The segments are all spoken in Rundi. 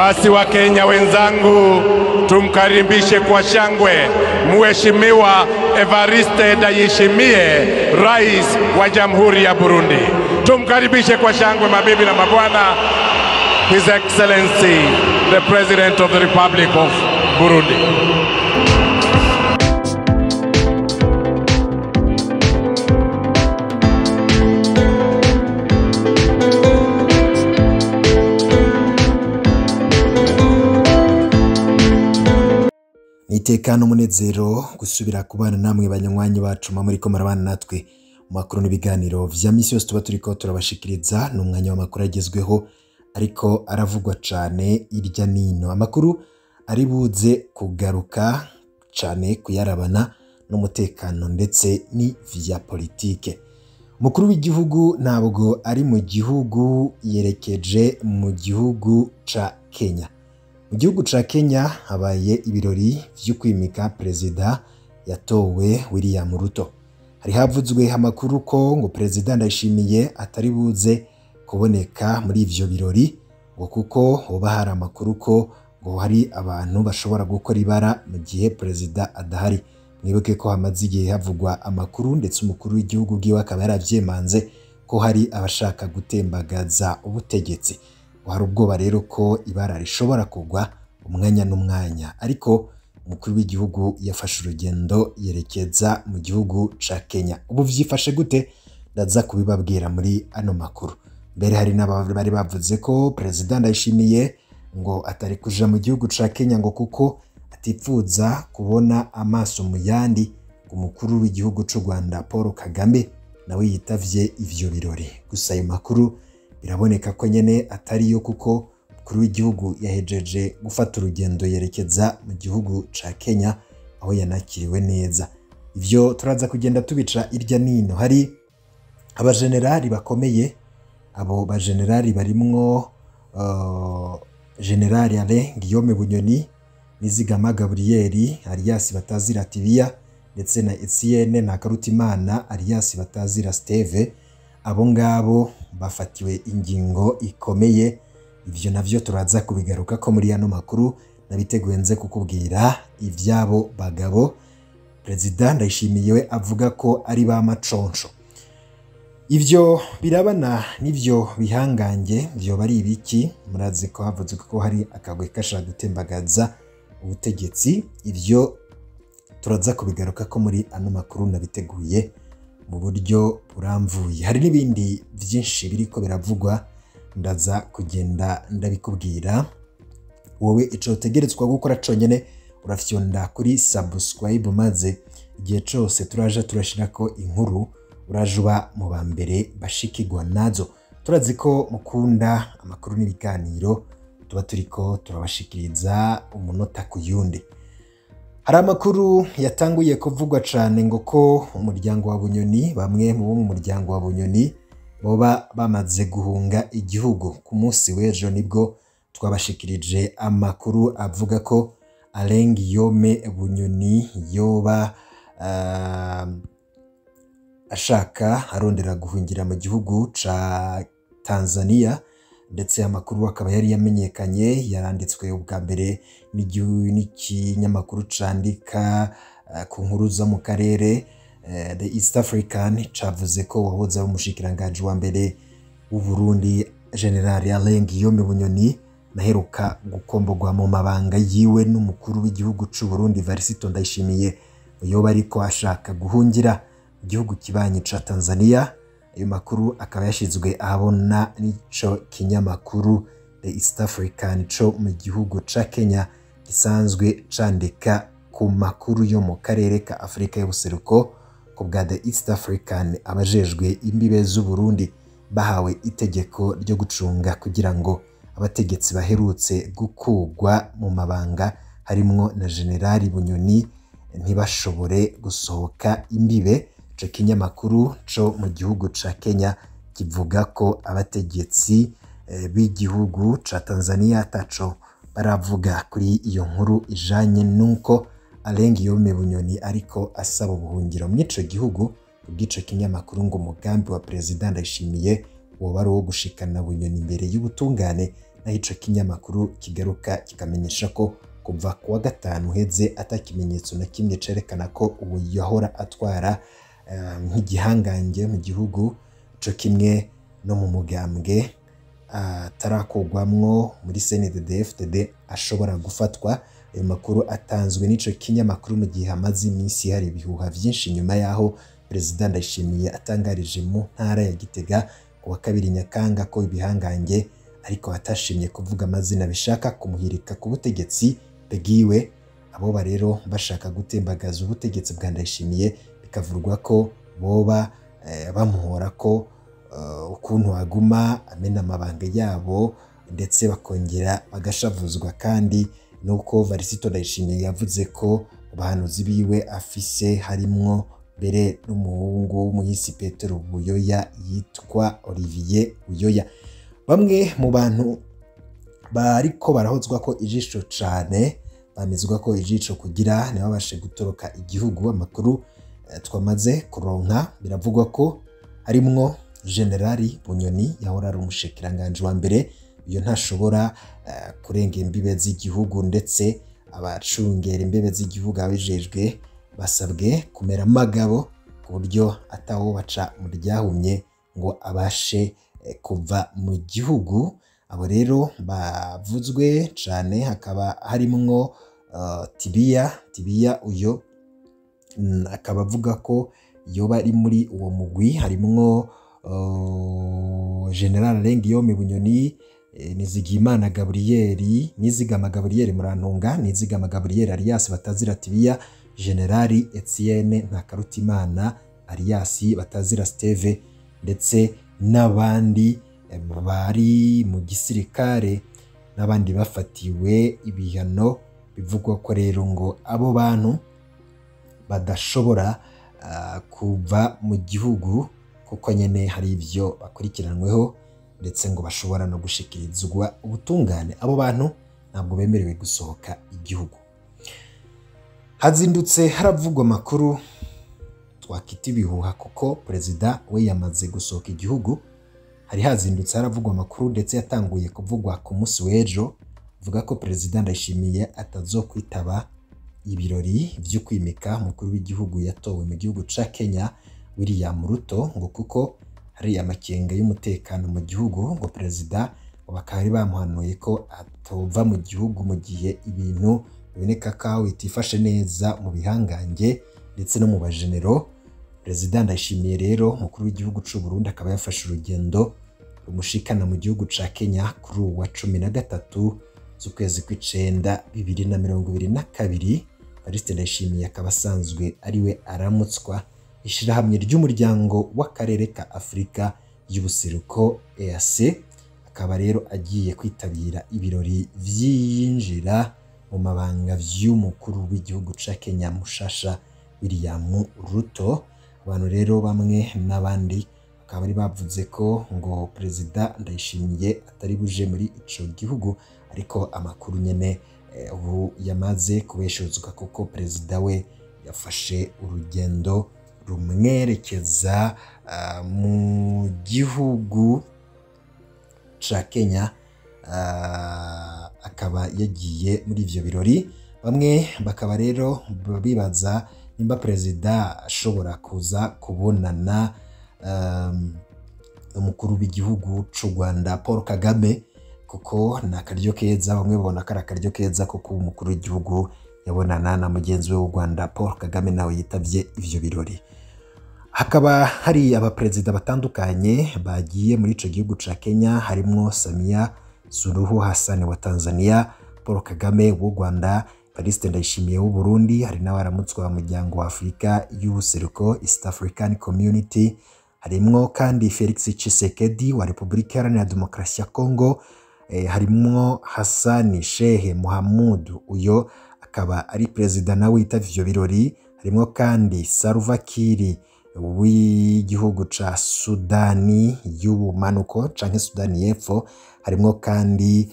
Basi Wakenya wenzangu, tumkaribishe kwa shangwe Mheshimiwa Evariste Ndayishimiye, Rais wa Jamhuri ya Burundi. Tumkaribishe kwa shangwe, mabibi na mabwana, His Excellency the President of the Republic of Burundi. Iteka n'umunezero gusubira kubana namwe banywanyi bacu muriko murabana natwe mu makuru n'ibiganiro vya misi yose tuba turiko turabashikiriza. N'umwanya w'amakuru agezweho ariko aravugwa cane irya nino, amakuru ari buze kugaruka cane kuyarabana n'umutekano ndetse n'ivya politike. Umukuru w'igihugu ntabwo ari mu gihugu, yerekeje mu gihugu ca Kenya. Mu gihugu ca Kenya habaye ibirori vyo kwimika perezida yatowe William Ruto. Hari havuzwe amakuru ko ngo perezida Ndayishimiye atari buze kuboneka muri ivyo birori, ngo kuko hoba hari amakuru ko ngo hari abantu bashobora gukora ibara mu gihe perezida adahari. Mwibuke ko hamaze igihe havugwa amakuru, ndetse umukuru w'igihugu bwiwe akaba yaravyemanze ko hari abashaka gutembagaza ubutegetsi. Hari ubwoba rero ko ibara rishobora kugwa umwanya n'umwanya, ariko umukuru w'igihugu yafashe urugendo yerekeza mu gihugu ca Kenya. Ubu vyifashe gute? Ndaza kubibabwira muri ano makuru. Mbere hari n'abari bavuze ko perezida Ndayishimiye ngo atari kuja mu gihugu ca Kenya ngo kuko atipfuza kubona amaso mu yandi ku mukuru w'igihugu c'u Rwanda Paul Kagame, nawe yitavye ivyo birori. Gusa ayo makuru biraboneka ko nyene atari yo, kuko umukuru w'igihugu yahejeje gufata urugendo yerekeza mu gihugu ca Kenya aho yanakiriwe neza. Ivyo turaza kugenda tubica irya nino. Hari abajenerali bakomeye, abo bajenerali barimwo Generali Alain Guillaume Bunyoni, Nizigama Gabriel alias Batazira Tibia, ndetse na Etienne Ntakarutimana alias Batazira Steve. Abo ngabo bafatiwe ingingo ikomeye. Ivyo navyo turaza kubigaruka ko muri ano makuru nabiteguye nze kukubwira ivyabo bagabo Perezida Ndayishimiye we avuga ko ari ba maconco. Ivyo birabana n'ivyo bihangange vyo bari ibiki? Murazi ko havuzwe ko hari akagwe kashaka gutembagaza ubutegetsi. Ivyo turaza kubigaruka ko muri ano makuru nabiteguye mu buryo buramvuye. Hari n'ibindi vyinshi biriko biravugwa, ndaza kugenda ndabikubwira. Wowe ico utegerezwa gukora conyene, urafyonda kuri subscribe, maze igihe cose turaja turashirako inkuru uraje uba mu ba mbere bashikirwa nazo. Turazi ko mukunda amakuru n'ibiganiro tuba turiko turabashikiriza umunota ku yundi. Hari amakuru yatanguye kuvugwa cane ngo ko umuryango wa Bunyoni, bamwe mu bo mu muryango wa Bunyoni boba bamaze guhunga igihugu. Ku munsi w'ejo nibwo twabashikirije amakuru avuga ko Alain Guillaume Bunyoni yoba ashaka arondera guhungira mu gihugu ca Tanzania, ndetse amakuru akaba yari yamenyekanye, yaranditswe ubwa mbere n'ikinyamakuru candika ku nkuru zo mu karere The East African, cavuze ko wahoze ari umushikiranganji wa mbere w'u Burundi General Alain Guillaume Bunyoni naheruka gukombogwa mu mabanga yiwe n'umukuru w'igihugu c'u Burundi Evariste Ndayishimiye, yoba ariko ashaka guhungira igihugu kibanyi ca Tanzania. Ayo makuru akaba yashizwe ahabona n'ico kinyamakuru The East African co mu gihugu ca Kenya, gisanzwe candika ku makuru yo mu karere ka Afrika y'ubuseruko. Ku bwa The East African, abajejwe imbibe z'u Burundi bahawe itegeko ryo gucunga kugira ngo abategetsi baherutse gukugwa mu mabanga harimwo na Generali Bunyoni ntibashobore gusohoka imbibe. Ico kinyamakuru co mu gihugu ca Kenya kivuga ko abategetsi b'igihugu ca Tanzania ataco baravuga kuri iyo nkuru ijanye nuko Alain Guillaume Bunyoni ariko asaba ubuhungiro mw'ico gihugu. Ubw'ico kinyamakuru ngo umugambi wa Perezida Ndayishimiye woba ari uwo gushikana Bunyoni imbere y'ubutungane Naho ico kinyamakuru kigaruka kikamenyesha ko kuva kuwa gatanu uheze ata kimenyetso na kimwe cerekana ko ubu yahora atwara nk'igihangange mu gihugu co kimwe no mu mugambwe atarakogwamwo muri CNDD-FDD ashobora gufatwa. Ayo makuru atanzwe n'ico kinyamakuru mu gihe hamaze iminsi hari ibihuha vyinshi nyuma yaho Perezida Ndayishimiye atangarije mu ntara ya Gitega ku wa 2 Nyakanga ko ibihangange ariko atashimye kuvuga amazina bishaka kumuhirika ku butegetsi bwiwe. Abo rero bashaka gutembagaza ubutegetsi bwa Ndayishimiye, bikavurwa ko boba bamuhora ko ukuntu aguma amena amabanga yabo, ndetse bakongera bagashavuzwa kandi nuko Varisito Ndayishimiye yavuze ko abahanuzi biwe afise harimwo mbere n'umuhungu w'umuhisi Petero Buyoya yitwa Olivier Buyoya. Bamwe mu bantu bariko barahozwa ko ijisho cane, bamizwa ko ijisho kugira ntibabashe gutoroka igihugu, amakuru twamaze kuronka biravugwa ko harimwo Generali Bunyoni yahora ari umushikiranganje wa mbere, iyo ntashobora kurenga imbibe z'igihugu, ndetse abacungera imbibe z'igihugu abijejwe basabwe kumera amagabo ku buryo atawo baca mu ryahumye ngo abashe kuva mu gihugu. Abo rero bavuzwe cane hakaba harimwo Tibiya uyo akaba avuga ko yoba ari muri uwo mugwi, harimwo General Rengiyome Bunyoni, Nizigimana Gabriel, Nizigama Gabriel Murantunga, Nizigama Gabriel alias Batazira Tibiya, General Etienne Ntakarutimana alias Batazira Steve, ndetse n'abandi bari mu gisirikare n'abandi bafatiwe ibihano. Bivugwa ko rero ngo abo bantu badashobora kuva mu gihugu kuko nyene hari ivyo bakurikiranweho, ndetse ngo bashobora no gushikirizwa ubutungane. Abo bantu ntabwo bemerewe gusohoka igihugu. Hazindutse haravugwa amakuru twakita ibihuha kuko perezida we yamaze gusohoka igihugu. Hari hazindutse haravugwa amakuru ndetse yatanguye kuvugwa ku munsi w'ejo, avuga ko Perezida Ndayishimiye atazokwitaba ibirori vyo kwimika umukuru w'igihugu yatowe mu gihugu ca Kenya William Ruto, ngo kuko hari amakenga y'umutekano mu gihugu, ngo perezida bakaba bamuhanuye ko atova mu gihugu mu gihe ibintu biboneka ko bitifashe neza mu bihangange ndetse no mu bajenero. Perezida Ndayishimiye rero umukuru w'igihugu c'u Burundi akaba yafashe urugendo rumushikana mu gihugu ca Kenya kuri uwa 13 z'ukwezi kw'icenda 2022. Evariste Ndayishimiye akaba asanzwe ariwe aramutswa ishirahamwe ry'umuryango w'akarere ka Afrika y'ubuseruko EAC, akaba rero agiye kwitabira ibirori vy'iyinjira mu mabanga vy'umukuru w'igihugu ca Kenya mushasha William Ruto. Abantu rero bamwe n'abandi bakaba bari bavuze ko ngo Perezida Ndayishimiye atari buje muri ico gihugu, ariko amakuru nyene ubu yamaze kubeshuzwa kuko perezida we yafashe urugendo rumwerekeza mu gihugu ca Kenya, akaba yagiye muri ivyo birori. Bamwe bakaba rero bibaza nimba perezida ashobora kuza kubonana umukuru w'igihugu c'u Rwanda Paul Kagame, kuko ni akaryo keza, bamwe babona ko ari akaryo keza kuko umukuru w'igihugu yabonana na mugenzi we w'u Rwanda Paul Kagame nawe yitavye ivyo birori. Hakaba hari abaperezida batandukanye bagiye muri ico gihugu ca Kenya, harimwo Samia Suluhu Hassan wa Tanzania, Paul Kagame w'u Rwanda, Evariste Ndayishimiye w'u Burundi, hari n'abaramutswa wa muryango wa Afrika y'ubuseruko East African Community, harimwo kandi Felix Tshisekedi wa Republika Iharanira Demokarasi ya Congo, harimwo Hassan Sheikh Mohamud, uyo akaba ari perezida nawe yitavye ivyo birori, harimwo kandi Salva Kiir w'igihugu ca Sudani y'ubumanuko canke Sudani y'Epfo, harimwo kandi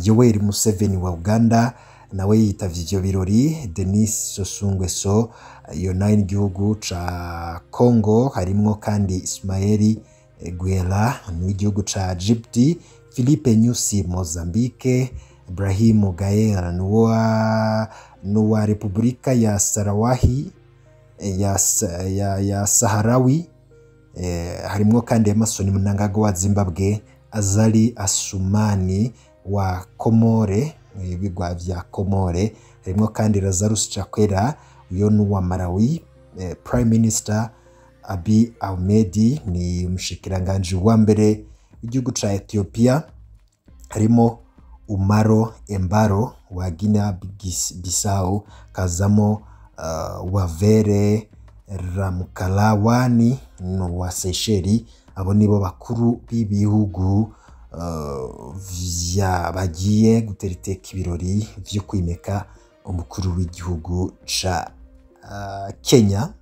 Yoweri Museveni wa Uganda nawe yitavye ivyo birori, Denis Sassou Nguesso iyo nayo n'igihugu ca Congo, harimwo kandi Ismail Guelleh w'igihugu ca Djibouti, Philippe Nyusi Mozambique, Ibrahim Gael nuwa Repubulika ya Sarawahi ya Saharawi, harimwo kandi Emmerson Mnangagwa wa Zimbabwe, Azali Asumani wa Komore, ibigwa vya Komore, harimwo kandi Lazarus Chakwera uyo nuwa Malawi, Prime Minister Abiy Ahmed ni umushikiranganji wa mbere w'igihugu ca Ethiopia, harimo Umaro Embaro wa Guinea Bissau, kazamo Wavere Ramkalawani wa Seychelles. Abo nibo bakuru b'ibihugu bagiye gutera iteka ibirori vyo kwimika umukuru w'igihugu ca Kenya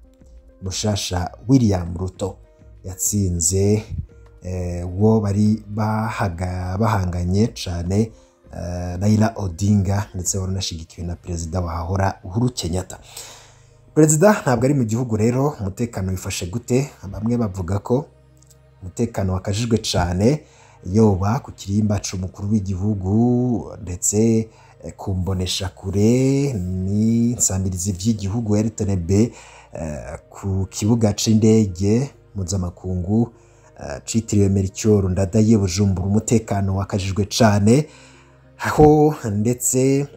mushasha William Ruto yatsinze wo bari bahanganye cane Raila Odinga, ndetse waranashigikiwe na perezida wahahora Uhuru Kenyatta. Perezida ntabwo ari mu gihugu rero, umutekano wifashe gute? Bamwe bavuga ko umutekano wakajijwe cane, yoba ku kirimba c'umukuru w'igihugu ndetse kumbonesha kure n'insamirizi vy'igihugu RTNB, ku kibuga c'indege mpuzamakungu citiriwe Melchior Ndadaye Bujumbura, umutekano wakajijwe cane, aho ndetse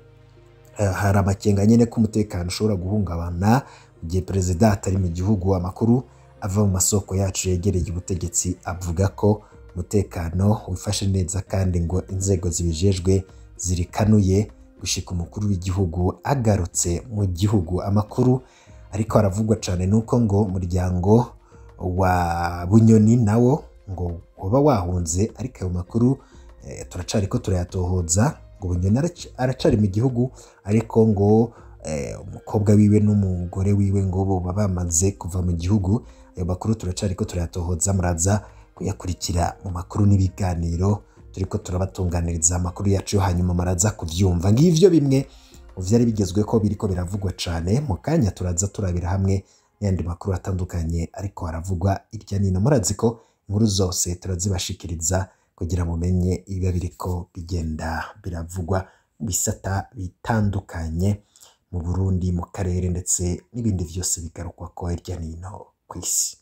hari amakenga nyene ko umutekano ushobora guhungabana mu gihe perezida atari mu gihugu. Amakuru ava mu masoko yacu yegereye ubutegetsi avuga ko umutekano wifashe neza kandi ngo inzego zibijejwe zirikanuye gushika umukuru w'igihugu agarutse mu gihugu. Amakuru ariko aravugwa cane nuko ngo umuryango wa Bunyoni nawo ngo woba wahunze, ariko ayo makuru turacariko turayatohoza. Ngo Bunyoni aracari mu gihugu, ariko ngo umukobwa wiwe n'umugore wiwe ngo bo bamaze kuva mu gihugu. Ayo makuru turacariko turayatohoza, muraza kuyakurikira mu makuru n'ibiganiro turiko turabatunganiriza amakuru yacu yo hanyuma muraza kuvyumva. Ngivyo bimwe mu vyari bigezweko biriko biravugwa cane. Mu kanya turaza turabira hamwe n'ayandi makuru atandukanye ariko haravugwa irya nino. Murazi ko inkuru zose turazibashikiriza kugira mumenye ibiba biriko bigenda biravugwa mu bisata bitandukanye mu Burundi, mu karere, ndetse n'ibindi vyose bigarukwako hirya nino kw'isi.